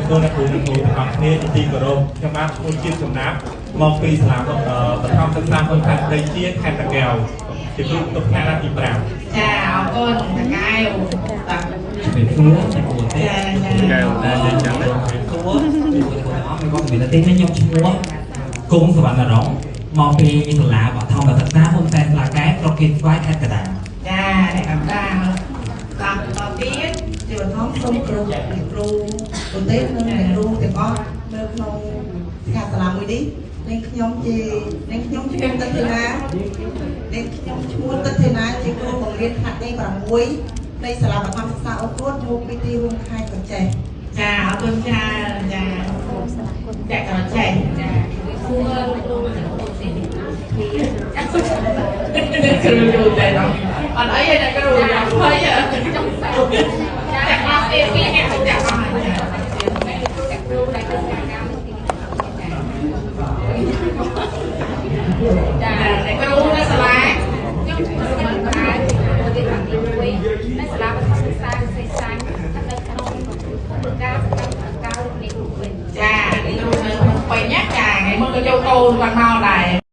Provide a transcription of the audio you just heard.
សួរអ្នកគ្រូអ្នកគ្រូទាំងអស់គ្នាជាទីគោរពខ្ញុំបាទឈ្មោះជាតិសំណាបមកពីសាលាបឋមសិក្សាហ៊ុនសែនព្រៃជាខេត្តតាកែវជាគ្រូបន្ទប់ថ្នាក់ទី5 ចាអរគុណតកែវតា ជំរាបសួរអ្នកគ្រូទេ ចាចា កែវតែនិយាយចឹងណា ជំរាបសួរអ្នកគ្រូទាំងអស់មានគាត់ជំរាបទេខ្ញុំឈ្មោះគង់សវណ្ណរងមកពីសាលាបឋមសិក្សាហ៊ុនសែនស្លាកែស្រុកគៀនស្វាយខេត្តកណ្ដាល ចាអ្នកកណ្ដាលតាមតទៀត ជាបឋមសូមគ្រូអ្នកគ្រូប្រទេសនិងអ្នកគ្រូទាំងអស់នៅក្នុងសិក្ខាសាលាមួយនេះនាងខ្ញុំជានាងខ្ញុំឈ្មោះទឹកធីណានាងខ្ញុំឈ្មោះទឹកធីណាជាគ្រូបង្រៀនថ្នាក់ទី6នៃសាលាបឋមសិក្សាអូកួតមកពីទីរួមខេត្តក្រចេះ ចាអរគុណច្រើនចាចាក្រចេះចា សួរលោកគ្រូអ្នកគ្រូផ្សេងៗ ចាគ្រូយូរតែដល់អត់អីទេអ្នកគ្រូយ៉ាងភ័យ ចង់សើចា ចាអស់ទៀតពីអ្នកចាអស់ហើយ អ្នកគ្រូដែលធ្វើការកម្មទីចា ចាអ្នកគ្រូនៅសាលា ខ្ញុំឈ្មោះសវណ្ណរាជប្រធានទី1នៅសាលាបឋមសិក្សាវិស័យសាស្ត្រស្ថិតនៅក្នុងភូមិការសកម្មកៅនៃភ្នំពេញ ចាអ្នកគ្រូនៅភ្នំពេញណាចាថ្ងៃមុនក៏យកកូនគាត់មកដែរ។